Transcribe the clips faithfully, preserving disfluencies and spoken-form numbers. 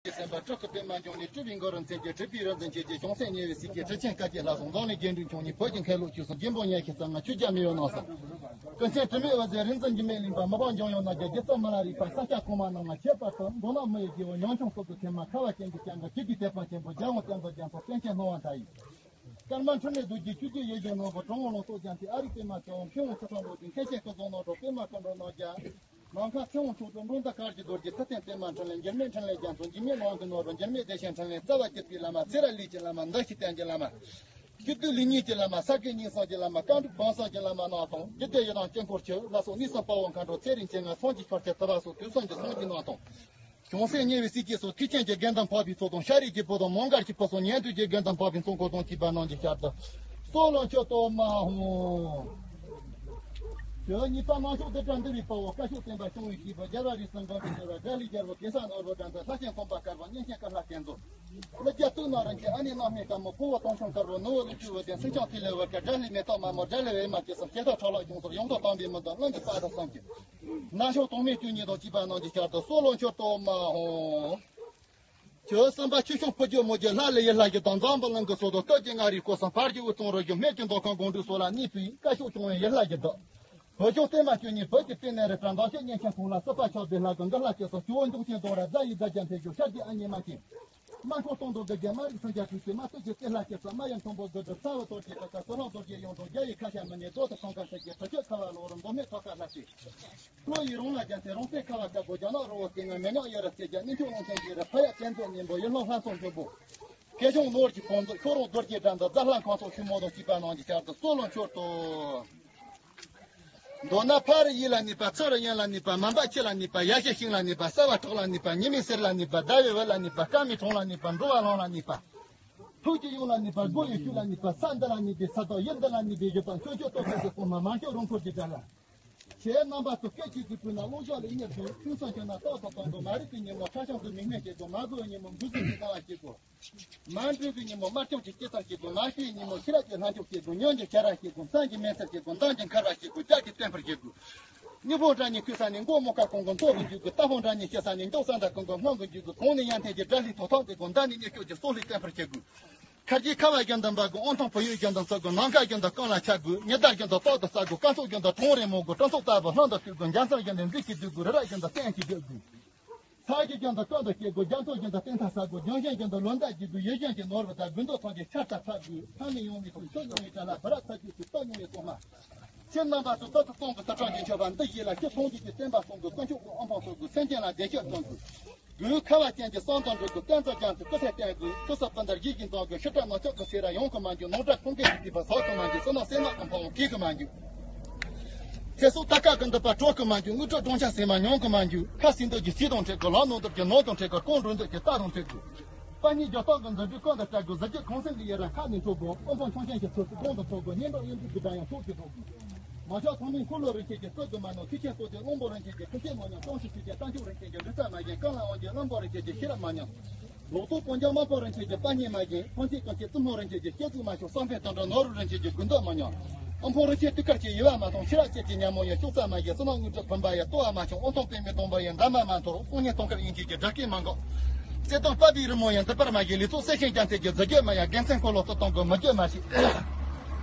སེམས་དཔའ་སྤྲུལ་སྐུ་པདྨ་འབྱུང་གནས། སྤྲུལ་པའི་མགོན་རིན་ཆེན་གྱི། སྤྲུལ་པའི་རིག་འཛིན་ཆོས་ཀྱི། བྱང་སེམས་ཉེ་བའི་སྲས་ཀྱི། ཁྲི་ཆེན་བཀའ་བརྒྱད་ལྷ་སྲུང་། འཛམ་གླིང་རྒྱས་འབྲིང་ཁྱུང་གཉིས། བོད་ཀྱི་མཁས་ལུགས་ཆོས་སྲུང་། རྒྱལ་པོ་ཉེ་ཤེས་གཙང་ང་ཆོས་རྒྱལ་མི་ཡོད་ནང་སོང་། ཀུན་མཁྱེན་དྲི་མེད་འོད་ཟེར་རིག་འཛིན་འཇིགས་མེད་གླིང་པ། མི་དབང་འཇམ་དབྱངས་རྣམ་རྒྱལ། རྗེ་བཙུན་མི་ལ་རས་པ། ས་སྐྱ་གོང་མ་རྣམས་ལ། ཁྱད་པར་དུ་མདོ་སྔགས་མི་ཡི་རྒྱལ་པོ། ཉང་ཆུང་སོགས་ཀྱི་ཐེག་དམན། ཁ་བ་ཅན་གྱི་སྐྱ་འགག། ཆོས་ཀྱི་དད་པ་ཆེན་པོ། རྒྱལ་དབང་བསྟན་འཛིན་རྒྱ་མཚོ། པཎ་ཆེན་ལྷུན་དབང་མཐའ་ཡས། ཀརྨ་འཕྲིན་ལས་རྡོ་རྗེ། ཆོས་རྗེ་ཡེ་ཤེས་ནོར་བུ། དྲུང་དབང་ལུང་རྟོགས་རྒྱལ་མཚན། ཨ་རིག་པདྨ་ཚེ་དབང་། མཁས་དབང་ཚེ་དྲག་འགྲོ་དྲུག། མཁན་ཆེན་སྐུ་གཟུགས་ནོར་བུ། པདྨ་སྐུ་འགྲོ་ནོར་རྒྱལ། ནམ་མཁའ་ཚེ་དབང་ཕྱོགས་སྒྲོན། འབྲོང་བདག་དཀར་གྱི་རྡོ་རྗེ། ཐུབ་བསྟན་པདྨ་འཕྲིན་ལས། འགྱུར་མེད་འཕྲིན་ལས་རྒྱ་མཚོ། འཇིགས་མེད་དབང་གི་ནོར་བུ། འགྱུར་མེད་བདེ་ཆེན་འཕྲིན་ལས། རྩ་བ་བརྒྱད་པའི་བླ་མ། སེ་ར་ལུས་ཀྱི་བླ་མ། མདའ་བཞི་བསྟན་གྱི་བླ་མ། སྤྱི་བསྡུས་ལེགས་ཉེས་ཀྱི་བླ་མ། ས་དགེ་སྙིང་གསང་གི་བླ་མ། བཀའ་འགྲུབ་བང་བཟང་གི་བླ་མ་རྣམས་དང་། རྒྱུད་སྡེ་ཡི་དམ་དཀྱིལ་འཁོར་ཆེ་ལ་སོགས། ནུས་གསུམ་དཔའ་བོ་མཁའ་འགྲོ། ཚེ་རིང་ཆེ་ལྔ། ཚངས་ཀྱི་ཤར་ཕྱོགས་ཐུབ་པ་སོགས། དུས་གསུམ་གྱི་སངས་རྒྱས་རྣམས་དང་། བྱང་སེམས་ཉེ་བའི་སྲས་བཅས་སོགས། ཐེག་ཆེན་གྱི་དགེ་འདུན་འཕགས་པའི་ཚོགས་དང་། ཤཱ་རིའི་རྒྱལ་པོ་དང་། མོའུ་འགལ་གྱི་བུ་སོགས། ཉན་ཐོས་ཀྱི་དགེ་འདུན་འཕགས་པའི་ཚོགས་འཁོར་དང་བཅས་པ་རྣམས་ཀྱི་ཞལ་དུ། གསོལ་ལོ་མཆོད་དོ་མ་ཧོ། ཇོ་བོ་གཉིས་པ་མང་ཤོས་སྡེ་གྲྭ་འདུལ་བའི་དཔའ་བོ། བཀའ་ཤོག་བསྟན་པ་སྐྱོང་བའི་སྐྱེས་བུ། རྒྱལ་བ་རིགས་གསུམ་མགོན་པོའི་སྤྱོད་པ། དགྲ་ལྷའི་རྒྱལ་པོ་གེ་སར་ནོར་བུ་འགྲན་ཚོགས། ལྷ་ཆེན་གོང་མ་དཀར་པོ། གཉན་ཆེན་ཀ་ལྷ་གན་རྫོང་། ཀླུ་རྒྱལ་སྟོད་ནག་རིན་ཆེན། ཨ་ནེ་ནག་སྨན་དཀར་མོ། ཕུ་བོ་དོང་ཆུང་དཀར་པོ། ནུ་བོ་ཀླུ་སྤྲུལ་བུ་ལྡན། སེང་ལྕམ་ཐིག་ལེ་བུ་དཀར། དགྲ་ལྷའི་མེ་ཏོག་དམར་མོ། དགྲ་ལྷའི་བེ་མ་སྐྱེས་གསུམ། སྐྱེ་ཐོག་ཁྲག་ལོ་གཞུང་ཟུར། ཡོངས་གྲོགས་དམ་པའི་མི་འདུག། བློན་པོ་དཔའ་དང་བསམ་གྱིས། ན་གཞོན་དུང་མེད་བཅུ་གཉིས་དང་བཅས་པ་རྣམས་ཀྱི་ཞལ་དུ། གསོལ་ལོ་མཆོད་དོ་མ་ཧོ། ཇོ་བོ་གསུམ་པ་ཆོས་སྐྱོང་ཕུར་རྒྱུད་མོ་རྒྱུད། ལྷ་ལས་ཡི་ལྷ་བཞི་དང་། འཛམ་བུ་གླིང་གི་སོ་སོ། སྟོད་ཀྱི་མངའ་རིས་སྐོར་གསུམ། བར་གྱི་དབུས་གཙང་རི་རྒྱུད། སྨད་ཀྱི་མདོ་ཁམས་སྒང་དྲུག་སོགས་ལ་གནས་པའི། བཀའ་ཤོག་སྐྱོང་བའི་ཡི་ལྷ་བཞི་བདག། བོད་ལྗོངས་བསྟན་མ་བཅུ་གཉིས། བོད་ཀྱི་བསྟན་གནས་རི་བཀྲ། མདའ་བཞི་གཉན་ཆེན་ཁོང་ལ། སྲིད་པ་ཆགས་པའི་ལྷ་དང་། མགར་ལྷ་སྐྱེས་སོགས། ཇོ་བོ་འབྲོག་ཆེན་རྡོ་ར། རྫ་ཡི་རྫ་རྒྱ་མཐའི་རྒྱུད། ཤར་གྱི་ཨ་མྱེས་རྨ་ཆེན། རྨ་འཁོར་སྟོང་དུ་དགུ་བརྒྱ། རྨ་རིགས་སུམ་བརྒྱ་དྲུག་ཅུ། རྨ་སྟོད་ཀྱི་སྲས་ལྷ་སྐྱེས་སོགས། རྨ་ཡུམ་ཐུན་པོ་དགུ་སྒྲུབ། ས་བོ་རྡོ་རྗེ་ཁ་ཁ། སོ་ལྷོ་རྡོ་རྗེ་གཡུང་དྲུང་། རྒྱ་ཡི་ཁ་ཤ་མི་ཉལ། རྡོ་དུ་ཚང་ཁ་ཤ་སྐྱེས། གྲུ་ཆུ་ཁ་བ་ལོ་རུ། མདོ་སྨད་ཐོག་ཁ་ལྷ་སྲས། ལྷོ་ཡི་རོང་ལ་རྒྱལ་མཚན། རོང་སྟོད་ཁ་བ་དཀར་པོ། རྒྱ་ནག་རི་བོ་སྐེ་ལྔ། མེ་ཉག་གཡུ་རལ་རྩེ་རྒྱ། སྨིན་ཕྱུག་ཀླུང་ཆེན་གྱི་རི། ཕ་ཡག་བསྟན་རྫོང་སྙིང་པོ། ཡུལ་ལྷུང་ལྷ་མཚོ་འབྱུང་པོ། ཁེ་གཞུང་ནོར་གྱི་ཕོ་མཛོད། ཤོ་རོང་རྡོ་རྗེ་སྦྲ་འདབས། རྫ་ལྷ་ཁང་སོགས་ཆུ་མོ་དང་བཅས་པ་རྣམས་ཀྱི་ཞལ་དུ། གསོལ་ལོ་མཆོད་དོ། མདོར་ན་ཕ་རི་ཡི་ལ་གནས་པ། ཚུ་རི་ཡན་ལ་གནས་པ། མན་པ་ཁྱི་ལ་གནས་པ། ཡ་ཤི་ཤིང་ལ་གནས་པ། ས་བ་བྲག་ལ་གནས་པ། ཉི་མའི་ཟེར་ལ་གནས་པ། ཟླ་བའི་འོད་ལ་གནས་པ། སྐར་མའི་གྲངས་ལ་གནས་པ། འགྲོ་བ་ལམ་ལ་གནས་པ། ཐུགས་ཀྱི་དབྱིངས་ལ་གནས་པ། སྒོ་ཡི་ཤུལ་ལ་གནས་པ། ས་འདི་ལ་གནས་པའི་ས་བདག། ཡུལ་འདི་ལ་གནས་པའི་ཡུལ་པ། མཆོད་བརྗོད་རྟོག་གེ་ཀྱི་དཔུང་མ། མ་མཆོད་རོང་འཁོར་གྱི་དགྲ་ལྷ། ཁྱེད་རྣམ་པ་ཚོ་སྐད་ཅིག་གི་དུས་ན་རླུང་ཞགས་ལས་གཉེར་དགོས། ཐུན་གསུམ་གྱི་ན་རྟག་ཏུ་གཏོང་དགོས། མ་རིག་པའི་ཉིན་མོ་ཁྲ་ཤམ་དུ་མིག་སྨན་བྱེད་དགོས། མ་གོ་བའི་ཉིན་མོ་འགུལ་འགུལ་གྱི་སྣང་བ་བྱེད་དགོས། མ་འགྲིག་པའི་ཉིན་མོ་དམར་སྐྱོང་གི་སྐྱེ་སྟངས་བྱེད་དགོས། མ་ཤི་བའི་ཉིན་མོ་ཤེས་རབ་ཀྱི་ལྷ་མཆོག་བྱེད་དགོས། ཉོན་གྱི་བྱ་ར་བྱེད་དགོས། མཚན་གྱི་མེལ་ཚེར་བྱེད་དགོས། མདངས་ཀྱི་འཁར་བ་བྱེད་དགོས། ལྕགས་ཀྱི་བསྟན་འཕུར་བྱེད་དགོས། སྨྱུ་ཕུང་སྒྲ་སྙན་ཁུ་ས་ནས་མགོ་རྨོངས་ཁ་སྐོང་དགོས། མདོག་གི་འཇུག་དགོས། རྟ་ཕུང་སྒྲ་སྙན་ཤེས་ས་ནས་མགྱོགས་ས་འདར་གང་དགོས། སྔོན་གྱི་འཇུག་དགོས། གོང་ནས་ཡར་འཐེན་གྱི་དགྲ་ལྷའི་ཐོག་ཐག་འདེད་དགོས། མདའ་ནས་གཉེར་སྐྱོབ་ཀྱི་སྲོག་ལྷའི་བསྟན་འཕུར་བྱེད་དགོས། མཁར་གྱི་ཁ་བ་བཞིན་དུ་འབབ་དགོས། དབང་ཐང་བོད་ཡུལ་བཞིན་དུ་འཚོ་དགོས། ནམ་མཁའ་བཞིན་དུ་སྐོང་ལ་ཆགས་དགོས། ཉི་ཟླ་བཞིན་དུ་ཏོག་ཏུ་གསལ་དགོས། སྐམ་སོགས་བཞིན་དུ་གྲང་རེ་མོ་དགོས། སྤྲང་ཚོགས་ལྟ་བུ་ལྷམ་དུ་བཏུད་དགོས། འཇའ་ཚོན་བཞིན་དུ་མཛེས་ཤིང་སྡུག་དགོས། རི་རབ་བཞིན་དུ་བརྟན་ཞིང་རྒྱས་དགོས། ས་གཞི་བཞིན་དུ་ཀུན་ཏུ་སྐྱེ་དགོས། རྒྱ་མཚོ་བཞིན་དུ་བརྟན་མཐའ་གསལ་དགོས། ལྗོན་ཤིང་བཞིན་དུ་ལོ་འདབ་རྒྱས་དགོས། ཡིད་བཞིན་གྱི་ནོར་བུ་དང་དགུན་དུས་ཐང་གི་ཆར་ལྟར་ཚ་དགོས། ཕ་མེས་ཡང་མེས་དང་ཆུ་གང་བའི་བྲག་ལ། བུ་རབ་ཚ་རྒྱུད་ཀྱི་སྟོབས་མྱོང་བའི་གོང་མ། ཁྱེད་རྣམ་པ་ཚོ་ཏོག་ཏུ་གཏོང་གི་དུར་ཁྲོད་ཀྱི་མཆོད་པ་འདི་བཞེས་ལ། ཁྱེད་ཚོང་འདུས་ཀྱི་བསྟན་པ་སྲུང་དགོས། དཀོན་མཆོག་གི་དབང་ཕོངས་སྲུང་དགོས། སེམས་ཅན་ལ་བདེ་སྐྱིད་སྟོན་དགོས། དགུན་ཁ་བ་ཅན་གྱི་གསང་དང་འགྲོ་དགོས། བསྟན་རྩ་རྒྱ་མཚོའི་སྐུ་ཚེ་བརྟན་དགོས། སྐུ་ས་སྤུན་ཟླར་རྗེས་ཀྱི་འཛོམས་དགོས། ཤི་ཁྲག་ནང་ཆགས་ཀྱི་ཟས་ར་ཡོང་གི་མ་འགྱུར། ནོར་འཁྲུལ་ཁུངས་སྐྱེལ་གྱི་སྡིག་པ་ཟག་གི་མ་འགྱུར། བསོད་ནམས་སེམས་ནག་གི་འཕོ་བ་སྐྱེ་གི་མ་འགྱུར། ཚེ་སྲོག་ཐ་ཀ་གི་འདུན་པ་གྲོལ་གི་མ་འགྱུར། དངུལ་ཁྲོ་སྒྲོན་ཆ་ཟེར་མ་མྱོང་གི་མ་འགྱུར། ཁ་སིམ་འདོད་ཀྱི་ཟས་དང་འཕྲད་དགོས། ལག་ནོར་འདོད་ཀྱི་ནོར་དང་འཕྲད་དགོས། རྐང་འགྲོ་འདོད་ཀྱི་རྟ་དང་འཕྲད་དགོས། པ་ཉིད་རྒྱ་སྟག་གི་མཛུབ་སྒྲིལ་ཀུན་ཏུ་སྤྲད་དགོས། གཟི་བརྗིད་གུང་སེང་གི་ཡི་རངས་ཁ་ནས་འཕྲོ་དགོས། དབུལ་ཕོངས་ཁྱོན་ཅན་གྱི་ཚུལ་དུ་གོང་དུ་འཕེལ་དགོས། སྙན་གྲགས་གཡུ་འབྲུག་གི་སྒྲ་དབྱངས་ཐོག་གིས་སྒྲོག་དགོས། མ་ཆགས་ཚང་མས་འཁོར་ལོ་རིན་ཆེན་གྱི་སྲོལ་དུ་མ་ནོར། མཐུ་ཆེན་བསོད་བདེ་བློན་པོ་རིན་ཆེན་གྱི་ཁུ་ཚུར་མ་ཉམས། སྐྱོང་ཞིང་ཕྱུག་རྒྱས་བརྟན་ཕྱུག་རིན་ཆེན་གྱི་ལུས་རྩལ་མ་ཉམས། ཀུན་ལ་དབང་རྒྱལ་བློན་པོ་རིན་ཆེན་གྱི་ཤེས་རབ་མ་ཉམས། ལོག་རྟོག་སྤང་རྒྱ་དམག་དཔོན་རིན་ཆེན་གྱི་དཔའ་རྙིང་མ་ཉམས། ཕོན་སྐྱེད་ཀུན་སྐྱེད་བཙུན་མོ་རིན་ཆེན་གྱི་སྐྱེ་གཟུགས་མ་ཤོར། བསམ་འཕེལ་དོན་གྲུབ་ནོར་བུ་རིན་ཆེན་གྱི་དགུན་སྟོད་མ་ཉམས། དབུལ་ཕོངས་རིན་ཆེན་དུས་དཀར་གྱི་ཡུ་བ་མ་ཐོང་། ཤེས་རབ་སྐྱེད་ཀྱི་ཉ་མོ་ཡང་སྐྱོ་ས་མ་ཡལ། བསོད་ནམས་དངུལ་ཁྲིའི་བུམ་པ་ཡང་ལྟོ་བ་མ་བྱུང་། དབང་ཐང་པདྨའི་སྡོང་པོ་ཡང་འདབ་མ་མ་འཐོར། སྲོག་སྙིང་སྟོང་ཁར་དབྱིངས་ཅན་གྱི་སྒྲ་སྐད་མ་འགག། བརྩེ་དང་དཔའ་བའི་རི་མོ་ཡང་འདི་པར་མ་གྱེས། ལུས་སྟོབས་གསལ་ཤིང་རྒྱ་མཚན་གྱི་རྫུ་རྒྱུད་མ་ཡལ། དགེ་མཚན་འཁོར་ལོ་སྲིད་དང་གི་མི་རྒྱུད་མ་ཤིག།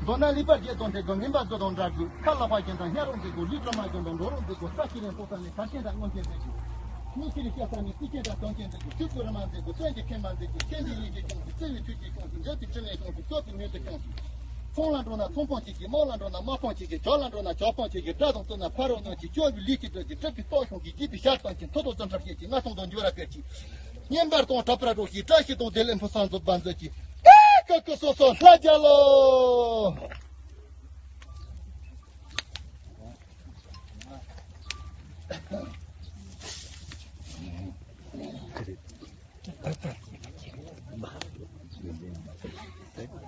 མདོར་ན་ལེགས་པར་བྱས་དང་འབྲེལ་དགོས། ངན་པ་དགུ་དང་འདྲ་དགོས། ཁ་ལག་པ་ཅན་དང་སྙན་རོགས་མཛད་དགོས། ལུས་དྲི་མ་ཅན་དང་འགྲོ་རོགས་མཛད་དགོས། ས་ཁྱི་རེན་སྤོ་ས་ནས་གར་ཆེན་དང་སྔོན་ཆེན་མཛད་དགོས། མི་ཁྱི་རེ་སྐྱ་ས་ནས་རྩིས་ཆེན་དང་དོན་ཆེན་མཛད་དགོས། ཆོས་ཀྱི་རི་མ་མཛད་དགོས། དོན་གྱི་ཁེངས་མ་མཛད་དགོས། ཁྱེད་ཀྱི་ཡིད་ཀྱི་ཁྱོངས་ཤིག། བརྩེ་བའི་ཁྲུས་ཀྱི་ཁྱོངས་ཤིག། འབྲེལ་གྱི་འཕྲིན་ལས་ཁྱོངས་ཤིག། སྐྱོབ་པའི་མྱུར་དུ་ཁྱོངས་ཤིག། ཚོང་ལ་འགྲོ་ན་ཚོང་དཔོན་གཅིག་གིས། དམག་ལ་འགྲོ་ན་དམག་དཔོན་གཅིག་གིས། དགྲ་དང་བསྟུན་ན་ཕ་རོལ་ནང་གི། སྐྱོ་བའི་ལུས་ཀྱི་དྲོད་ཀྱིས། སྲིད་པའི་སྟོབས་ཤོང་གིས། སྐྱིད་པའི་ཞག་བཏང་གིས། མཐུ་དང་བརྩོན་འགྲུས་བྱེད་ཀྱིས། ང་སོང་དང་འགྱུར་བ་སྐད་ཀྱིས། སྙན་པར་དང་གྲགས་པར་རོགས་ཤིག། བཀྲ་ཤིས་དང་བདེ་ལེགས་ཕུན་སུམ་ཚོགས་པ་མཛོད་ཀྱིས། ཀ་ཀ་ཀི་སོ་སོ་ལྷ་རྒྱལ་ལོ།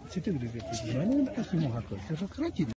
ཚེ་ཐིག་རིག་པའི་ཁུར་གྱིས། མ་ཎི་ལ་ཀ་ཤི་མོ་ཧ་ཀོ་ཤ་ཁ་ཁ་ཅིག